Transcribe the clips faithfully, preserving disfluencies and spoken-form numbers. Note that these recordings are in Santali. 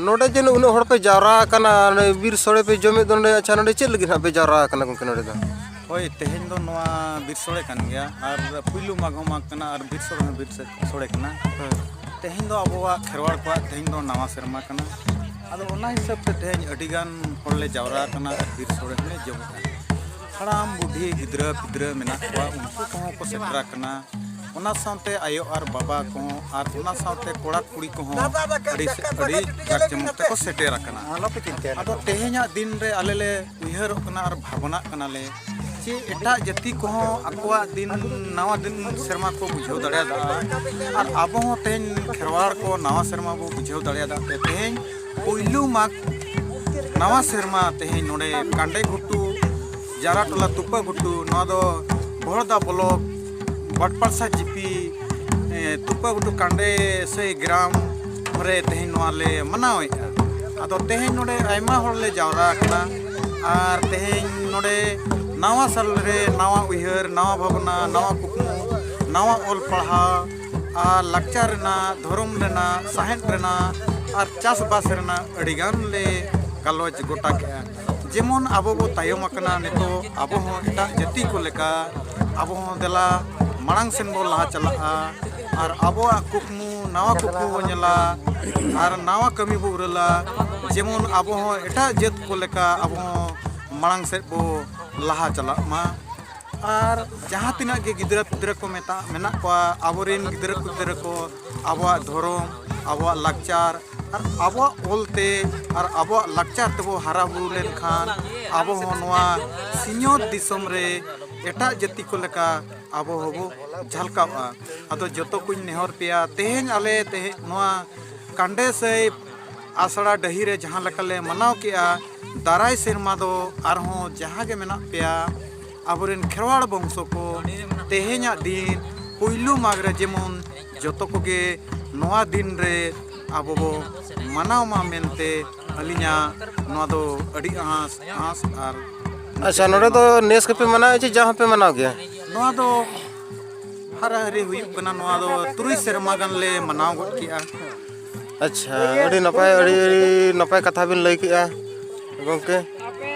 ᱱᱚᱰᱮ ᱡᱮ ᱩᱱᱟᱹᱜ ᱦᱚᱲ ᱯᱮ ᱡᱟᱣᱨᱟ ᱟᱠᱟᱱᱟ, ᱱᱚᱰᱮ ᱵᱤᱨ ᱥᱳᱲᱮ ᱯᱮ ᱡᱚᱢᱮᱫ ᱫᱚ, ᱱᱚᱰᱮ, ᱟᱪᱪᱷᱟ, ᱱᱚᱰᱮ ᱪᱮᱫ ᱞᱟᱹᱜᱤᱫ ᱦᱟᱸᱜ ᱯᱮ ᱡᱟᱣᱨᱟ ᱟᱠᱟᱱᱟ ᱜᱚᱢᱠᱮ ᱱᱚᱰᱮ ᱫᱚ? ᱦᱳᱭ, ᱛᱮᱦᱮᱧ ᱫᱚ ᱱᱚᱣᱟ ᱵᱤᱨ ᱥᱳᱲᱮ ᱠᱟᱱ ᱜᱮᱭᱟ ᱟᱨ ᱯᱩᱭᱞᱩ ᱢᱟᱜᱽ ᱦᱚᱸ ᱢᱟᱜᱽ ᱠᱟᱱᱟ ᱟᱨ ᱵᱤᱨ ᱥᱳᱲᱮ ᱦᱚᱸ ᱵᱤᱨ ᱥᱮ-, ᱥᱳᱲᱮ ᱠᱟᱱᱟ᱾ ᱦᱮᱸ᱾ ᱛᱮᱦᱮᱧ ᱫᱚ ᱟᱵᱚᱣᱟᱜ ᱠᱷᱮᱨᱣᱟᱲ ᱠᱚᱣᱟᱜ ᱛᱮᱦᱮᱧ ᱫᱚ ᱱᱟᱣᱟ ᱥᱮᱨᱢᱟ ᱠᱟᱱᱟ᱾ ᱟᱫᱚ ᱚᱱᱟ ᱦᱤᱥᱟᱹᱵ ᱛᱮ ᱛᱮᱦᱮᱧ ᱟᱹᱰᱤ ᱜᱟᱱ ᱦᱚᱲ ᱞᱮ ᱡᱟᱣᱨᱟ ᱟᱠᱟᱱᱟ ᱟᱨ ᱵᱤᱨ ᱥᱳᱲᱮ ᱦᱚᱸᱞᱮ ᱡᱚᱢᱮᱫᱼᱟ᱾ ᱦᱟᱲᱟᱢ ᱵᱩᱰᱷᱤ ᱜᱤᱫᱽᱨᱟᱹ ᱯᱤᱫᱽᱨᱟᱹ ᱢᱮᱱᱟᱜ ᱠᱚᱣᱟ, ᱩᱱᱠᱩ ᱠᱚᱦᱚᱸ ᱠᱚ ᱥᱮᱴᱮᱨ ᱟᱠᱟᱱᱟ᱾ ᱚᱱᱟ ᱥᱟᱶᱛᱮ ᱟᱭᱳ ᱟᱨ ᱵᱟᱵᱟ ᱠᱚᱦᱚᱸ ᱟᱨ ᱚᱱᱟ ᱥᱟᱶᱛᱮ ᱠᱚᱲᱟ ᱠᱩᱲᱤ ᱠᱚᱦᱚᱸ ᱟᱹᱰᱤ, ᱟᱹᱰᱤ ᱡᱟᱠ ᱡᱚᱢᱚᱠ ᱛᱮᱠᱚ ᱥᱮᱴᱮᱨ ᱟᱠᱟᱱᱟ᱾ ᱟᱞᱚᱯᱮ ᱪᱤᱱᱛᱟᱹᱭᱟ᱾ ᱟᱫᱚ ᱛᱮᱦᱮᱧᱟᱜ ᱫᱤᱱ ᱨᱮ ᱟᱞᱮ ᱞᱮ ᱩᱭᱦᱟᱹᱨᱚᱜ ᱠᱟᱱᱟ ᱟᱨ ᱵᱷᱟᱵᱽᱱᱟᱜ ᱠᱟᱱᱟᱞᱮ ᱡᱮ ᱮᱴᱟᱜ ᱡᱟᱹᱛᱤ ᱠᱚᱦᱚᱸ ᱟᱠᱚᱣᱟᱜ ᱫᱤᱱ, ᱱᱟᱣᱟ ᱫᱤᱱ ᱥᱮᱨᱢᱟ ᱠᱚ ᱵᱩᱡᱷᱟᱹᱣ ᱫᱟᱲᱮᱭᱟᱫᱟ ᱟᱨ ᱟᱵᱚ ᱦᱚᱸ ᱛᱮᱦᱮᱧ ᱠᱷᱮᱨᱣᱟᱲ ᱠᱚ ᱱᱟᱣᱟ ᱥᱮᱨᱢᱟ ᱵᱚ ᱵᱩᱡᱷᱟᱹᱣ ᱫᱟᱲᱮᱭᱟᱫᱟ᱾ ᱛᱮ ᱛᱮᱦᱮᱧ ᱯᱩᱭᱞᱩ ᱢᱟᱜᱽ ᱱᱟᱣᱟ ᱥᱮᱨᱢᱟ ᱛᱮᱦᱮᱧ ᱱᱚᱰᱮ ᱠᱟᱸᱰᱮ ᱜᱷᱩᱴᱩ, ᱡᱟᱨᱟ ᱴᱚᱞᱟ ᱛᱩᱯᱟᱹ ᱜᱷᱩᱴᱩ, ᱱᱚᱣᱟ ᱫᱚ ᱵᱚᱦᱚᱲᱫᱟ ᱵᱞᱚᱠ, ᱵᱟᱴᱯᱟᱲᱥᱟ ᱡᱤᱯᱤ, ᱮ, ᱛᱩᱯᱟᱹ ᱜᱷᱩᱴᱩ ᱠᱟᱸᱰᱮ ᱥᱟᱹᱭ ᱜᱨᱟᱢ ᱨᱮ ᱛᱮᱦᱮᱧ ᱱᱚᱣᱟ ᱞᱮ ᱢᱟᱱᱟᱣᱮᱫᱼᱟ᱾ ᱟᱫᱚ ᱛᱮᱦᱮᱧ ᱱᱚᱰᱮ ᱟᱭᱢᱟ ᱦᱚᱲ ᱞᱮ ᱡᱟᱣᱨᱟ ᱟᱠᱟᱱᱟ ᱟᱨ ᱛᱮᱦᱮᱧ ᱱᱚᱰᱮ ᱱᱟᱣᱟ ᱥᱟᱞ ᱨᱮ ᱱᱟᱣᱟ ᱩᱭᱦᱟᱹᱨ, ᱱᱟᱣᱟ ᱵᱷᱟᱵᱽᱱᱟ, ᱱᱟᱣᱟ ᱠᱩᱠᱢᱩ, ᱱᱟᱣᱟ ᱚᱞ ᱯᱟᱲᱦᱟᱣ ᱟᱨ ᱞᱟᱠᱪᱟᱨ ᱨᱮᱱᱟᱜ, ᱫᱷᱚᱨᱚᱢ ᱨᱮᱱᱟᱜ, ᱥᱟᱶᱦᱮᱫ ᱨᱮᱱᱟᱜ ᱟᱨ ᱪᱟᱥᱵᱟᱥ ᱨᱮᱱᱟᱜ ᱟᱹᱰᱤᱜᱟᱱ ᱞᱮ ᱜᱟᱞᱚᱪ ᱜᱚᱴᱟ ᱠᱮᱜᱼᱟ᱾ ᱡᱮᱢᱚᱱ ᱟᱵᱚ ᱵᱚ ᱛᱟᱭᱚᱢ ᱟᱠᱟᱱᱟ, ᱱᱤᱛᱚᱜ ᱟᱵᱚ ᱦᱚᱸ ᱮᱴᱟᱜ ᱡᱟᱹᱛᱤ ᱠᱚ ᱞᱮᱠᱟ ᱟᱵᱚ ᱦᱚᱸ ᱫᱮᱞᱟ ᱢᱟᱲᱟᱝ ᱥᱮᱱ ᱵᱚ ᱞᱟᱦᱟ ᱪᱟᱞᱟᱜᱼᱟ ᱟᱨ ᱟᱵᱚᱣᱟᱜ ᱠᱩᱠᱢᱩ, ᱱᱟᱣᱟ ᱠᱩᱠᱢᱩ ᱵᱚ ᱧᱮᱞᱟ ᱟᱨ ᱱᱟᱣᱟ ᱠᱟᱹᱢᱤ ᱵᱚ ᱩᱨᱟᱹᱞᱟ᱾ ᱡᱮᱢᱚᱱ ᱟᱵᱚ ᱦᱚᱸ ᱮᱴᱟᱜ ᱡᱟᱹᱛ ᱠᱚ ᱞᱮᱠᱟ ᱟᱵᱚ ᱦᱚᱸ ᱢᱟᱲᱟᱝ ᱥᱮᱫ ᱵᱚ ᱞᱟᱦᱟ ᱪᱟᱞᱟᱜ ᱢᱟ᱾ ᱟᱨ ᱡᱟᱦᱟᱸ ᱛᱤᱱᱟᱹᱜ ᱜᱮ ᱜᱤᱫᱽᱨᱟᱹ ᱯᱤᱫᱽᱨᱟᱹ ᱠᱚ ᱢᱮᱛᱟ-, ᱢᱮᱱᱟᱜ ᱠᱚᱣᱟ, ᱟᱵᱚᱨᱮᱱ ᱜᱤᱫᱽᱨᱟᱹ ᱯᱤᱫᱽᱨᱟᱹ ᱠᱚ ᱟᱵᱚᱣᱟᱜ ᱫᱷᱚᱨᱚᱢ, ᱟᱵᱚᱣᱟᱜ ᱞᱟᱠᱪᱟᱨ ᱟᱨ ᱟᱵᱚᱣᱟᱜ ᱚᱞ ᱛᱮ ᱟᱨ ᱟᱵᱚᱣᱟᱜ ᱞᱟᱠᱪᱟᱨ ᱛᱮᱵᱚ ᱦᱟᱨᱟ ᱵᱩᱨᱩ ᱞᱮᱱᱠᱷᱟᱱ ᱟᱵᱚ ᱦᱚᱸ ᱱᱚᱣᱟ ᱥᱤᱧᱚᱛ ᱫᱤᱥᱚᱢ ᱨᱮ ᱮᱴᱟᱜ ᱡᱟᱹᱛᱤ ᱠᱚ ᱞᱮᱠᱟ ᱟᱵᱚ ᱦᱚᱸᱵᱚ ᱡᱷᱟᱞᱠᱟᱣᱜᱼᱟ᱾ ᱟᱫᱚ ᱡᱚᱛᱚ ᱠᱚᱧ ᱱᱮᱦᱚᱨ ᱯᱮᱭᱟ, ᱛᱮᱦᱮᱧ ᱟᱞᱮ ᱛᱮᱦᱮᱧ ᱱᱚᱣᱟ ᱠᱟᱸᱰᱮ ᱥᱟᱹᱭ ᱟᱥᱲᱟ ᱰᱟᱹᱦᱤ ᱨᱮ ᱡᱟᱦᱟᱸ ᱞᱮᱠᱟ ᱞᱮ ᱢᱟᱱᱟᱣ ᱠᱮᱜᱼᱟ, ᱫᱟᱨᱟᱭ ᱥᱮᱨᱢᱟ ᱫᱚ ᱟᱨᱦᱚᱸ ᱡᱟᱦᱟᱸ ᱜᱮ ᱢᱮᱱᱟᱜ ᱯᱮᱭᱟ ᱟᱵᱚᱨᱮᱱ ᱠᱷᱮᱨᱣᱟᱲ ᱵᱚᱝᱥᱚ ᱠᱚ, ᱛᱮᱦᱮᱧᱟᱜ ᱫᱤᱱ ᱯᱩᱭᱞᱩ ᱢᱟᱜᱽ ᱨᱮ ᱡᱮᱢᱚᱱ ᱡᱚᱛᱚ ᱠᱚᱜᱮ ᱱᱚᱣᱟ ᱫᱤᱱ ᱨᱮ ᱟᱵᱚ ᱵᱚ ᱢᱟᱱᱟᱣ ᱢᱟ ᱢᱮᱱᱛᱮ ᱟᱹᱞᱤᱧᱟᱜ ᱱᱚᱣᱟ ᱫᱚ ᱟᱹᱰᱤ ᱟᱸᱥ, ᱟᱸᱥ ᱟᱨ ᱟᱪᱪᱷᱟ, ᱱᱚᱰᱮ ᱫᱚ ᱱᱮᱥ ᱜᱮᱯᱮ ᱢᱟᱱᱟᱣᱮᱫᱼᱟ ᱪᱮ ᱡᱟᱣ ᱦᱚᱸᱯᱮ ᱢᱟᱱᱟᱣ ᱜᱮᱭᱟ? ᱱᱚᱣᱟ ᱫᱚ ᱦᱟᱨᱟᱦᱟᱹᱨᱤ ᱦᱩᱭᱩᱜ ᱠᱟᱱᱟ, ᱱᱚᱣᱟ ᱫᱚ ᱛᱩᱨᱩᱭ ᱥᱮᱨᱢᱟ ᱜᱟᱱ ᱞᱮ ᱢᱟᱱᱟᱣ ᱜᱚᱫ ᱠᱮᱜᱼᱟ᱾ ᱟᱪᱪᱷᱟ, ᱟᱹᱰᱤ ᱱᱟᱯᱟᱭ, ᱟᱹᱰᱤ ᱱᱟᱯᱟᱭ ᱠᱟᱛᱷᱟ ᱵᱤᱱ ᱞᱟᱹᱭ ᱠᱮᱜᱼᱟ ᱜᱚᱢᱠᱮ᱾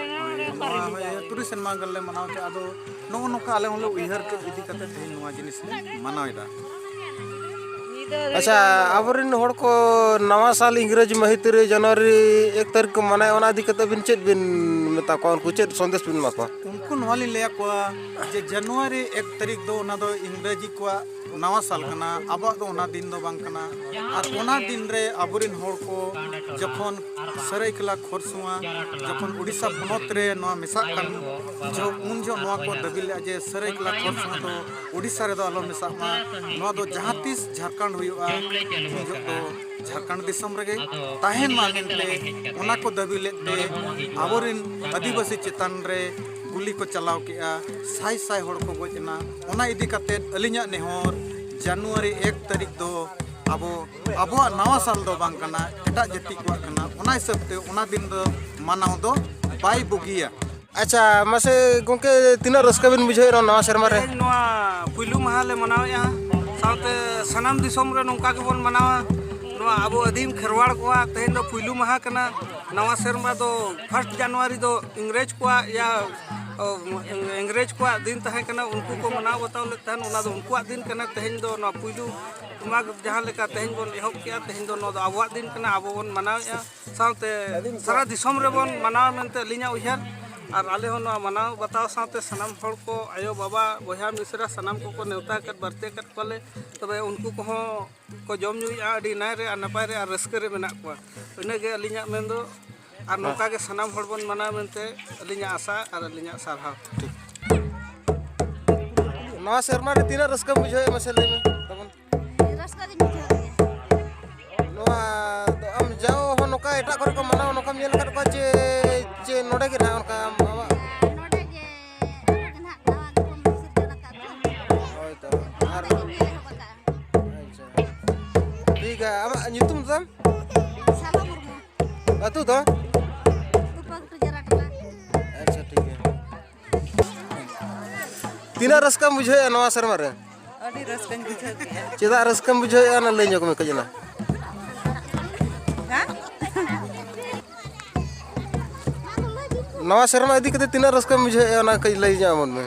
ᱱᱚᱣᱟ ᱦᱳᱭ, ᱛᱩᱨᱩᱭ ᱥᱮᱨᱢᱟ ᱜᱟᱱ ᱞᱮ ᱢᱟᱱᱟᱣ ᱠᱮᱫᱼᱟ᱾ ᱟᱫᱚ ᱱᱚᱜᱼᱚ ᱱᱚᱝᱠᱟ ᱟᱞᱮ ᱦᱚᱸᱞᱮ ᱩᱭᱦᱟᱹᱨ ᱠᱮᱫ ᱤᱫᱤ ᱠᱟᱛᱮ ᱛᱮᱦᱮᱧ ᱱᱚᱣᱟ ᱡᱤᱱᱤᱥ ᱞᱮ ᱢᱟᱱᱟᱣ ᱮᱫᱟ᱾ ᱟᱪᱪᱷᱟ, ᱟᱵᱚᱨᱮᱱ ᱦᱚᱲ ᱠᱚ ᱱᱟᱣᱟ ᱥᱟᱞ ᱤᱝᱨᱮᱡᱤ ᱢᱟᱹᱦᱤᱛ ᱨᱮ ᱡᱟᱱᱩᱣᱟᱨᱤ ᱮᱠ ᱛᱟᱹᱨᱤᱠᱷ ᱠᱚ ᱢᱟᱱᱟᱣᱟ, ᱚᱱᱟ ᱤᱫᱤ ᱠᱟᱛᱮ ᱵᱤᱱ ᱪᱮᱫ ᱵᱤᱱ ᱢᱮᱛᱟ ᱠᱚᱣᱟ? ᱩᱱᱠᱩ ᱪᱮᱫ ᱥᱚᱱᱫᱮᱥ ᱵᱤᱱ ᱮᱢᱟ ᱠᱚᱣᱟ? ᱩᱱᱠᱩ ᱱᱚᱣᱟ ᱞᱤᱧ ᱞᱟᱹᱭ ᱟᱠᱚᱣᱟ ᱡᱮ ᱡᱟᱱᱩᱣᱟᱨᱤ ᱮᱠ ᱛᱟᱹᱨᱤᱠᱷ ᱫᱚ ᱚᱱᱟ ᱫᱚ ᱤᱝᱨᱮᱡᱤ ᱠᱚᱣᱟᱜ ᱱᱟᱣᱟ ᱥᱟᱞ ᱠᱟᱱᱟ, ᱟᱵᱚᱣᱟᱜ ᱫᱚ ᱚᱱᱟ ᱫᱤᱱ ᱫᱚ ᱵᱟᱝ ᱠᱟᱱᱟ᱾ ᱟᱨ ᱚᱱᱟ ᱫᱤᱱ ᱨᱮ ᱟᱵᱚᱨᱮᱱ ᱦᱚᱲ ᱠᱚ ᱡᱚᱠᱷᱚᱱ ᱥᱟᱹᱨᱟᱹᱭᱠᱮᱞᱟ ᱠᱷᱚᱨᱥᱚᱶᱟ ᱡᱚᱠᱷᱚᱱ ᱩᱰᱤᱥᱟ ᱯᱚᱱᱚᱛ ᱨᱮ ᱱᱚᱣᱟ ᱢᱮᱥᱟᱜ ᱠᱟᱱ ᱡᱚᱦᱚᱜ, ᱩᱱ ᱡᱚᱦᱚᱜ ᱱᱚᱣᱟ ᱠᱚ ᱫᱟᱹᱵᱤ ᱞᱮᱫᱼᱟ ᱡᱮ ᱥᱟᱹᱨᱟᱹᱭᱠᱮᱞᱟ ᱠᱷᱚᱨᱥᱚᱶᱟ ᱫᱚ ᱩᱰᱤᱥᱟ ᱨᱮᱫᱚ ᱟᱞᱚ ᱢᱮᱥᱟᱜ ᱢᱟ, ᱱᱚᱣᱟ ᱫᱚ ᱡᱟᱦᱟᱸ ᱛᱤᱥ ᱡᱷᱟᱲᱠᱷᱚᱸᱰ ᱦᱩᱭᱩᱜᱼᱟ, ᱩᱱ ᱡᱚᱦᱚᱜ ᱫᱚ ᱡᱷᱟᱲᱠᱷᱚᱸᱰ ᱫᱤᱥᱚᱢ ᱨᱮᱜᱮ ᱛᱟᱦᱮᱱ ᱢᱟ ᱢᱮᱱᱛᱮ ᱚᱱᱟ ᱠᱚ ᱫᱟᱹᱵᱤ ᱞᱮᱫ ᱛᱮ ᱟᱵᱚᱨᱮᱱ ᱟᱹᱫᱤᱵᱟᱹᱥᱤ ᱪᱮᱛᱟᱱ ᱨᱮ ᱜᱩᱞᱤ ᱠᱚ ᱪᱟᱞᱟᱣ ᱠᱮᱜᱼᱟ, ᱥᱟᱭ ᱥᱟᱭ ᱦᱚᱲ ᱠᱚ ᱜᱚᱡ ᱮᱱᱟ᱾ ᱚᱱᱟ ᱤᱫᱤ ᱠᱟᱛᱮᱫ ᱟᱹᱞᱤᱧᱟᱜ ᱱᱮᱦᱚᱨ, ᱡᱟᱱᱩᱣᱟᱨᱤ ᱮᱠ ᱛᱟᱹᱨᱤᱠᱷ ᱫᱚ ᱟᱵᱚ, ᱟᱵᱚᱣᱟᱜ ᱱᱟᱣᱟ ᱥᱟᱞ ᱫᱚ ᱵᱟᱝ ᱠᱟᱱᱟ, ᱮᱴᱟᱜ ᱡᱟᱹᱛᱤ ᱠᱚᱣᱟᱜ ᱠᱟᱱᱟ᱾ ᱚᱱᱟ ᱦᱤᱥᱟᱹᱵ ᱛᱮ ᱚᱱᱟ ᱫᱤᱱ ᱫᱚ ᱢᱟᱱᱟᱣ ᱫᱚ ᱵᱟᱭ ᱵᱩᱜᱤᱭᱟ᱾ ᱟᱪᱪᱷᱟ, ᱢᱟᱥᱮ ᱜᱚᱢᱠᱮ, ᱛᱤᱱᱟᱹᱜ ᱨᱟᱹᱥᱠᱟᱹ ᱵᱤᱱ ᱵᱩᱡᱷᱟᱹᱣᱮᱫ ᱱᱚᱣᱟ ᱥᱮᱨᱢᱟ ᱨᱮ? ᱛᱮᱦᱮᱧ ᱱᱚᱣᱟ ᱯᱩᱭᱞᱩ ᱢᱟᱦᱟ ᱞᱮ ᱢᱟᱱᱟᱣᱮᱫᱼᱟ, ᱥᱟᱶᱛᱮ ᱥᱟᱱᱟᱢ ᱫᱤᱥᱚᱢ ᱨᱮ ᱱᱚᱝᱠᱟ ᱜᱮᱵᱚᱱ ᱢᱟᱱᱟᱣᱟ᱾ ᱱᱚᱣᱟ ᱟᱵᱚ ᱟᱹᱫᱤᱢ ᱠᱷᱮᱨᱣᱟᱲ ᱠᱚᱣᱟᱜ ᱛᱮᱦᱮᱧ ᱫᱚ ᱯᱩᱭᱞᱩ ᱢᱟᱦᱟ ᱠᱟᱱᱟ᱾ ᱱᱟᱣᱟ ᱥᱮᱨᱢᱟ ᱫᱚ ᱯᱷᱟᱥᱴ ᱡᱟᱱᱩᱣᱟᱨᱤ ᱫᱚ ᱤᱝᱨᱮᱡᱽ ᱠᱚᱣᱟᱜ ᱭᱟ, ᱚ, ᱤᱝᱨᱮᱡᱽ ᱠᱚᱣᱟᱜ ᱫᱤᱱ ᱛᱟᱦᱮᱸ ᱠᱟᱱᱟ, ᱩᱱᱠᱩ ᱠᱚ ᱢᱟᱱᱟᱣ ᱵᱟᱛᱟᱣ ᱞᱮᱫ ᱛᱟᱦᱮᱱ, ᱚᱱᱟ ᱫᱚ ᱩᱱᱠᱩᱣᱟᱜ ᱫᱤᱱ ᱠᱟᱱᱟ᱾ ᱛᱮᱦᱮᱧ ᱫᱚ ᱱᱚᱣᱟ ᱯᱩᱭᱞᱩ ᱢᱟᱜᱽ ᱡᱟᱦᱟᱸ ᱞᱮᱠᱟ ᱛᱮᱦᱮᱧ ᱵᱚᱱ ᱮᱦᱚᱵ ᱠᱮᱜᱼᱟ, ᱛᱮᱦᱮᱧ ᱫᱚ ᱱᱚᱣᱟ ᱫᱚ ᱟᱵᱚᱣᱟᱜ ᱫᱤᱱ ᱠᱟᱱᱟ, ᱟᱵᱚ ᱵᱚᱱ ᱢᱟᱱᱟᱣᱮᱫᱼᱟ᱾ ᱥᱟᱶᱛᱮ ᱥᱟᱨᱟ ᱫᱤᱥᱚᱢ ᱨᱮᱵᱚᱱ ᱢᱟᱱᱟᱣᱟ ᱢᱮᱱᱛᱮ ᱟᱹᱞᱤᱧᱟᱜ ᱩᱭᱦᱟᱹᱨ᱾ ᱟᱨ ᱟᱞᱮ ᱦᱚᱸ ᱱᱚᱣᱟ ᱢᱟᱱᱟᱣ ᱵᱟᱛᱟᱣ ᱥᱟᱶᱛᱮ ᱥᱟᱱᱟᱢ ᱦᱚᱲ ᱠᱚ, ᱟᱭᱳ, ᱵᱟᱵᱟ, ᱵᱚᱭᱦᱟ, ᱢᱤᱥᱨᱟ, ᱥᱟᱱᱟᱢ ᱠᱚᱠᱚ ᱱᱮᱣᱛᱟ ᱟᱠᱟᱫ, ᱵᱟᱨᱛᱤ ᱟᱠᱟᱫ ᱠᱚᱣᱟᱞᱮ᱾ ᱛᱚᱵᱮ ᱩᱱᱠᱩ ᱠᱚᱦᱚᱸ ᱠᱚ ᱡᱚᱢ ᱧᱩᱭᱮᱫᱼᱟ, ᱟᱹᱰᱤ ᱱᱟᱭ ᱨᱮ ᱟᱨ ᱱᱟᱯᱟᱭ ᱨᱮ ᱟᱨ ᱨᱟᱹᱥᱠᱟᱹ ᱨᱮ ᱢᱮᱱᱟᱜ ᱠᱚᱣᱟ᱾ ᱤᱱᱟᱹᱜᱮ ᱟᱹᱞᱤᱧᱟᱜ ᱢᱮᱱ ᱫᱚ᱾ ᱟᱨ ᱱᱚᱝᱠᱟ ᱜᱮ ᱥᱟᱱᱟᱢ ᱦᱚᱲ ᱵᱚᱱ ᱢᱟᱱᱟᱣ ᱢᱮᱱᱛᱮ ᱟᱹᱞᱤᱧᱟᱜ ᱟᱥᱟ ᱟᱨ ᱟᱹᱞᱤᱧᱟᱜ ᱥᱟᱨᱦᱟᱣ᱾ ᱱᱟᱣᱟ ᱥᱮᱨᱢᱟ ᱨᱮ ᱛᱤᱱᱟᱹᱜ ᱨᱟᱹᱥᱠᱟᱹᱢ ᱵᱩᱡᱷᱟᱹᱣᱮᱫᱼᱟ, ᱢᱟᱥᱮ ᱞᱟᱹᱭ ᱢᱮ ᱛᱟᱵᱚᱱ? ᱨᱟᱹᱥᱠᱟᱹ ᱜᱤᱧ ᱵᱩᱡᱷᱟᱹᱣ ᱜᱮᱭᱟ᱾ ᱱᱚᱣᱟ ᱫᱚ ᱟᱢ ᱡᱟᱣ ᱦᱚᱸ ᱱᱚᱝᱠᱟ ᱮᱴᱟᱜ ᱠᱚᱨᱮ ᱠᱚ ᱢᱟᱱᱟᱣᱟ, ᱱᱚᱝᱠᱟᱢ ᱧᱮᱞ ᱟᱠᱟᱫ ᱠᱚᱣᱟ ᱪᱮ, ᱪᱮ ᱱᱚᱰᱮ ᱜᱮ ᱱᱟᱦᱟᱜ ᱚᱱᱠᱟ ᱟᱢ ᱟᱢᱟᱜ? ᱱᱚᱰᱮ ᱜᱮ, ᱱᱚᱰᱮ ᱜᱮ ᱱᱟᱦᱟᱜ ᱱᱟᱣᱟ ᱜᱮᱵᱚᱱ ᱥᱤᱨᱡᱚᱱ ᱟᱠᱟᱫ ᱫᱚ᱾ ᱦᱳᱭ ᱛᱚ᱾ ᱟᱨ ᱱᱚᱰᱮ ᱜᱮ ᱧᱮᱞ ᱮᱦᱚᱵ ᱟᱠᱟᱫᱼᱟ᱾ ᱟᱪᱪᱷᱟ᱾ ᱴᱷᱤᱠ ᱜᱮᱭᱟ, ᱟᱢᱟᱜ ᱧᱩᱛᱩᱢ ᱛᱟᱢ? ᱥᱟᱞᱟ ᱢᱩᱨᱢᱩ᱾ ᱟᱹᱛᱩ ᱫᱚ? ᱫᱩᱯᱟᱹᱠ ᱴᱩᱡᱟᱨᱟ ᱴᱚᱞᱟ᱾ ᱟᱪᱪᱷᱟ, ᱴᱷᱤᱠ ᱜᱮᱭᱟ᱾ ᱛᱤᱱᱟᱹᱜ ᱨᱟᱹᱥᱠᱟᱹᱢ ᱵᱩᱡᱷᱟᱹᱣᱮᱫᱼᱟ ᱱᱚᱣᱟ ᱥᱮᱨᱢᱟ ᱨᱮ? ᱟᱹᱰᱤ ᱨᱟᱹᱥᱠᱟᱹᱧ ᱵᱩᱡᱷᱟᱹᱣ ᱠᱮᱫᱼᱟ᱾ ᱪᱮᱫᱟᱜ ᱨᱟᱹᱥᱠᱟᱹᱢ ᱵᱩᱡᱷᱟᱹᱣᱮᱫᱼᱟ, ᱚᱱᱟ ᱞᱟᱹᱭ ᱧᱚᱜ ᱢᱮ ᱠᱟᱹᱡ ᱚᱱᱟ᱾ ᱦᱮᱸ? ᱱᱟᱣᱟ ᱥᱮᱨᱢᱟ ᱤᱫᱤ ᱠᱟᱛᱮ ᱛᱤᱱᱟᱹᱜ ᱨᱟᱹᱥᱠᱟᱹᱢ ᱵᱩᱡᱷᱟᱹᱣᱮᱫᱼᱟ, ᱚᱱᱟ ᱠᱟᱹᱡ ᱞᱟᱹᱭ ᱧᱚᱜ ᱟᱵᱚᱱ ᱢᱮ᱾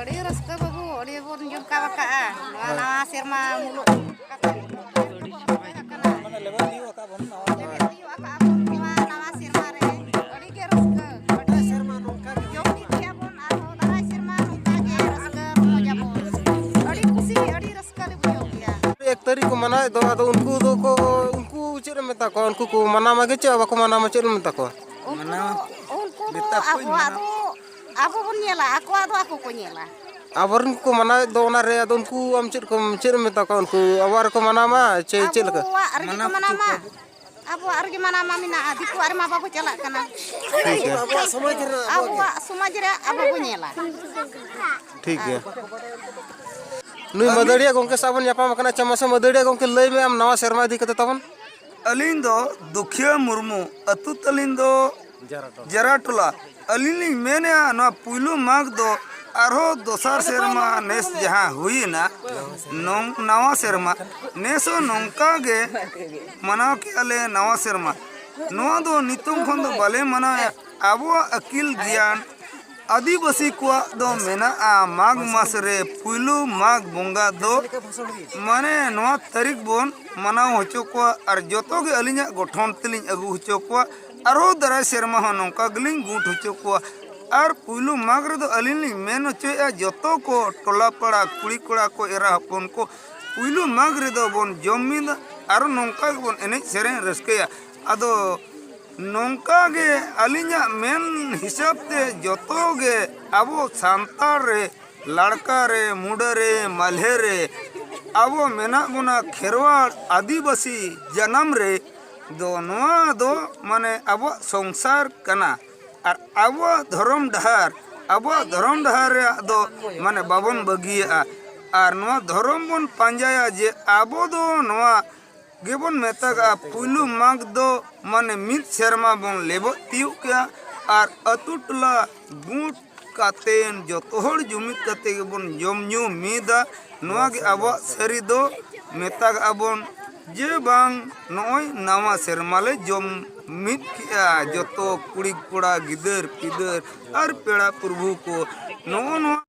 ᱟᱹᱰᱤ ᱨᱟᱹᱥᱠᱟᱹ ᱵᱟᱹᱵᱩ, ᱟᱹᱰᱤ ᱵᱚᱱ ᱡᱚᱢᱠᱟᱣ ᱟᱠᱟᱜᱼᱟ᱾ ᱱᱚᱣᱟ ᱱᱟᱣᱟ ᱥᱮᱨᱢᱟ ᱢᱩᱞᱩᱜ ᱠᱟᱛᱮ ᱟᱹᱰᱤ ᱨᱟᱹᱥᱠᱟᱹ ᱵᱚᱱ ᱵᱩᱡᱷᱟᱹᱣ ᱟᱠᱟᱜᱼᱟ ᱵᱚᱱ ᱱᱟᱣᱟ ᱥᱮᱨᱢᱟ ᱨᱮ᱾ ᱟᱹᱰᱤ ᱜᱮ ᱨᱟᱹᱥᱠᱟᱹ, ᱟᱹᱰᱤ ᱥᱮᱨᱢᱟ ᱱᱚᱝᱠᱟ ᱜᱮ ᱡᱚᱢ ᱤᱫᱤᱭᱟᱵᱚᱱ, ᱟᱨᱦᱚᱸ ᱫᱟᱨᱟᱭ ᱥᱮᱨᱢᱟ ᱱᱚᱝᱠᱟ ᱜᱮ ᱨᱟᱹᱥᱠᱟᱹ ᱨᱚᱢᱚᱡᱽ ᱟᱵᱚᱱ᱾ ᱟᱹᱰᱤ ᱠᱩᱥᱤ, ᱟᱹᱰᱤ ᱨᱟᱹᱥᱠᱟᱹ ᱞᱮ ᱵᱩᱡᱷᱟᱹᱣ ᱠᱮᱜᱼᱟ᱾ ᱮᱠ ᱛᱟᱹᱨᱤᱠᱷ ᱠᱚ ᱢᱟᱱᱟᱣᱮᱫ ᱫᱚ, ᱟᱫᱚ ᱩᱱᱠᱩ ᱫᱚᱠᱚ, ᱩᱱᱠᱩ ᱪᱮᱫ ᱮᱢ ᱢᱮᱛᱟ ᱠᱚᱣᱟ? ᱩᱱᱠᱩ ᱠᱚ ᱢᱟᱱᱟᱣ ᱢᱟᱜᱮ ᱪᱮᱫ ᱵᱟᱠᱚ ᱢᱟᱱᱟᱣ ᱢᱟ, ᱪᱮᱫ ᱮᱢ ᱢᱮᱛᱟ ᱠᱚᱣᱟ? ᱩᱱᱠᱩ ᱫᱚ, ᱩᱱᱠᱩ ᱫᱚ ᱟᱵᱚᱣᱟᱜ ᱫᱚ ᱟᱵᱚ ᱵᱚᱱ ᱧᱮᱞᱟ, ᱟᱠᱚᱣᱟᱜ ᱫᱚ ᱟᱠᱚ ᱠᱚ ᱧᱮᱞᱟ᱾ ᱟᱵᱚᱨᱮᱱ ᱠᱚ ᱢᱟᱱᱟᱣᱮᱫ ᱫᱚ ᱚᱱᱟᱨᱮ, ᱟᱫᱚ ᱩᱱᱠᱩ ᱟᱢ ᱪᱮᱫ ᱠᱚᱢ, ᱪᱮᱫ ᱮᱢ ᱢᱮᱛᱟ ᱠᱚᱣᱟ? ᱩᱱᱠᱩ ᱟᱵᱚᱣᱟᱜ ᱨᱮᱠᱚ ᱢᱟᱱᱟᱣ ᱢᱟ ᱪᱮ ᱪᱮᱫ ᱞᱮᱠᱟ? ᱟᱵᱚᱣᱟᱜ ᱨᱮᱜᱮ ᱠᱚ ᱢᱟᱱᱟᱣ ᱢᱟ᱾ ᱟᱵᱚᱣᱟᱜ ᱨᱮᱜᱮ ᱢᱟᱱᱟᱣ ᱢᱟ ᱢᱮᱱᱟᱜᱼᱟ, ᱫᱤᱠᱩᱣᱟᱜ ᱨᱮᱢᱟ ᱵᱟᱵᱚ ᱪᱟᱞᱟᱜ ᱠᱟᱱᱟ᱾ ᱴᱷᱤᱠ ᱜᱮᱭᱟ᱾ ᱟᱵᱚᱣᱟᱜ ᱥᱚᱢᱟᱡᱽ ᱨᱮᱱᱟᱜ ᱟᱵᱚᱣᱟᱜ ᱥᱚᱢᱟᱡᱽ ᱨᱮ ᱟᱵᱚ ᱵᱚ ᱧᱮᱞᱟ᱾ ᱴᱷᱤᱠ ᱜᱮᱭᱟ᱾ ᱱᱩᱭ ᱢᱟᱹᱫᱟᱹᱲᱤᱭᱟᱹ ᱜᱚᱢᱠᱮ ᱥᱟᱶ ᱵᱚᱱ ᱧᱟᱯᱟᱢ ᱟᱠᱟᱱᱟ᱾ ᱟᱪᱪᱷᱟ, ᱢᱟᱥᱮ ᱢᱟᱹᱫᱟᱹᱲᱤᱭᱟᱹ ᱜᱚᱢᱠᱮ, ᱞᱟᱹᱭ ᱢᱮ ᱟᱢ ᱱᱟᱣᱟ ᱥᱮᱨᱢᱟ ᱤᱫᱤ ᱠᱟᱛᱮ ᱛᱟᱵᱚᱱ᱾ ᱟᱹᱞᱤᱧ ᱫᱚ ᱫᱩᱠᱷᱤᱭᱟᱹ ᱢᱩᱨᱢᱩ, ᱟᱹᱛᱩ ᱛᱟᱹᱞᱤᱧ ᱫᱚ ᱡᱟᱨᱟᱴᱚᱞᱟ᱾ ᱟᱹᱞᱤᱧ ᱞᱤᱧ ᱢᱮᱱᱮᱜᱼᱟ, ᱱᱚᱣᱟ ᱯᱩᱭᱞᱩ ᱢᱟᱜᱽ ᱫᱚ ᱟᱨᱦᱚᱸ ᱫᱚᱥᱟᱨ ᱥᱮᱨᱢᱟ ᱱᱮᱥ ᱡᱟᱦᱟᱸ ᱦᱩᱭᱮᱱᱟ, ᱱᱚᱝ-, ᱱᱟᱣᱟ ᱥᱮᱨᱢᱟ, ᱱᱮᱥ ᱦᱚᱸ ᱱᱚᱝᱠᱟ ᱜᱮ ᱢᱟᱱᱟᱣ ᱠᱮᱜᱼᱟ ᱞᱮ ᱱᱟᱣᱟ ᱥᱮᱨᱢᱟ᱾ ᱱᱚᱣᱟ ᱫᱚ ᱱᱤᱛᱚᱝ ᱠᱷᱚᱱ ᱫᱚ ᱵᱟᱞᱮ ᱢᱟᱱᱟᱣᱮᱜᱼᱟ᱾ ᱟᱵᱚᱣᱟᱜ ᱟᱹᱠᱤᱞ ᱜᱮᱭᱟᱱ ᱟᱹᱫᱤᱵᱟᱹᱥᱤ ᱠᱚᱣᱟᱜ ᱫᱚ ᱢᱮᱱᱟᱜᱼᱟ, ᱢᱟᱜᱽ ᱢᱟᱥ ᱨᱮ ᱯᱩᱭᱞᱩ ᱢᱟᱜᱽ ᱵᱚᱸᱜᱟ ᱫᱚ, ᱢᱟᱱᱮ, ᱱᱚᱣᱟ ᱛᱟᱹᱨᱤᱠᱷ ᱵᱚᱱ ᱢᱟᱱᱟᱣ ᱦᱚᱪᱚ ᱠᱚᱣᱟ᱾ ᱟᱨ ᱡᱚᱛᱚ ᱜᱮ ᱟᱹᱞᱤᱧᱟᱜ ᱜᱚᱴᱷᱚᱱ ᱛᱮᱞᱤᱧ ᱟᱹᱜᱩ ᱦᱚᱪᱚ ᱠᱚᱣᱟ, ᱟᱨᱦᱚᱸ ᱫᱟᱨᱟᱭ ᱥᱮᱨᱢᱟ ᱦᱚᱸ ᱱᱚᱝᱠᱟ ᱜᱮᱞᱤᱧ ᱜᱩᱴ ᱦᱚᱪᱚ ᱠᱚᱣᱟ᱾ ᱟᱨ ᱯᱩᱭᱞᱩ ᱢᱟᱜᱽ ᱨᱮᱫᱚ ᱟᱹᱞᱤᱧ ᱞᱤᱧ ᱢᱮᱱ ᱦᱚᱪᱚᱭᱮᱫᱼᱟ, ᱡᱚᱛᱚ ᱠᱚ, ᱴᱚᱞᱟ ᱯᱟᱲᱟ, ᱠᱩᱲᱤ ᱠᱚᱲᱟ ᱠᱚ, ᱮᱨᱟ ᱦᱚᱯᱚᱱ ᱠᱚ, ᱯᱩᱭᱞᱩ ᱢᱟᱜᱽ ᱨᱮᱫᱚ ᱵᱚᱱ ᱡᱚᱢ ᱢᱤᱫᱟ, ᱟᱨ ᱱᱚᱝᱠᱟ ᱜᱮᱵᱚᱱ ᱮᱱᱮᱡ ᱥᱮᱨᱮᱧ ᱨᱟᱹᱥᱠᱟᱹᱭᱟ᱾ ᱟᱫᱚ ᱱᱚᱝᱠᱟ ᱜᱮ ᱟᱹᱞᱤᱧᱟᱜ ᱢᱮᱱ ᱦᱤᱥᱟᱹᱵ ᱛᱮ ᱡᱚᱛᱚ ᱜᱮ ᱟᱵᱚ ᱥᱟᱱᱛᱟᱲ ᱨᱮ, ᱞᱟᱲᱠᱟ ᱨᱮ, ᱢᱩᱰᱟᱹ ᱨᱮ, ᱢᱟᱞᱦᱮ ᱨᱮ, ᱟᱵᱚ ᱢᱮᱱᱟᱜ ᱵᱚᱱᱟ ᱠᱷᱮᱨᱣᱟᱲ ᱟᱹᱫᱤᱵᱟᱹᱥᱤ ᱡᱟᱱᱟᱢ ᱨᱮ ᱫᱚ ᱱᱚᱣᱟ ᱫᱚ ᱢᱟᱱᱮ ᱟᱵᱚᱣᱟᱜ ᱥᱚᱝᱥᱟᱨ ᱠᱟᱱᱟ᱾ ᱟᱨ ᱟᱵᱚᱣᱟᱜ ᱫᱷᱚᱨᱚᱢ ᱰᱟᱦᱟᱨ, ᱟᱵᱚᱣᱟᱜ ᱫᱷᱚᱨᱚᱢ ᱰᱟᱦᱟᱨ ᱨᱮᱭᱟᱜ ᱫᱚ ᱢᱟᱱᱮ ᱵᱟᱵᱚᱱ ᱵᱟᱹᱜᱤᱭᱟᱜᱼᱟ᱾ ᱟᱨ ᱱᱚᱣᱟ ᱫᱷᱚᱨᱚᱢ ᱵᱚᱱ ᱯᱟᱸᱡᱟᱭᱟ ᱡᱮ ᱟᱵᱚ ᱫᱚ ᱱᱚᱣᱟ ᱜᱮᱵᱚᱱ ᱢᱮᱛᱟᱜᱟᱜᱼᱟ ᱯᱩᱭᱞᱩ ᱢᱟᱜᱽ ᱫᱚ, ᱢᱟᱱᱮ ᱢᱤᱫ ᱥᱮᱨᱢᱟ ᱵᱚᱱ ᱞᱮᱵᱚᱜ ᱛᱤᱭᱳᱜ ᱠᱮᱜᱼᱟ᱾ ᱟᱨ ᱟᱹᱛᱩ ᱴᱚᱞᱟ ᱜᱩᱴ ᱠᱟᱛᱮᱱ ᱡᱚᱛᱚ ᱦᱚᱲ ᱡᱩᱢᱤᱫ ᱠᱟᱛᱮ ᱜᱮᱵᱚᱱ ᱡᱚᱢ ᱧᱩ ᱢᱤᱫᱟ᱾ ᱱᱚᱣᱟ ᱜᱮ ᱟᱵᱚᱣᱟᱜ ᱥᱟᱹᱨᱤ ᱫᱚ ᱢᱮᱛᱟᱜᱟᱜᱼᱟ ᱵᱚᱱ ᱡᱮ ᱵᱟᱝ ᱱᱚᱜᱼᱚᱭ ᱱᱟᱣᱟ ᱥᱮᱨᱢᱟ ᱞᱮ ᱡᱚᱢ ᱢᱤᱫ ᱠᱮᱜᱼᱟ, ᱡᱚᱛᱚ ᱠᱩᱲᱤ ᱠᱚᱲᱟ, ᱜᱤᱫᱟᱹᱨ ᱯᱤᱫᱟᱹᱨ ᱟᱨ ᱯᱮᱲᱟ ᱯᱨᱚᱵᱷᱩ ᱠᱚ᱾ ᱱᱚᱜᱼᱚ ᱱᱚᱣᱟ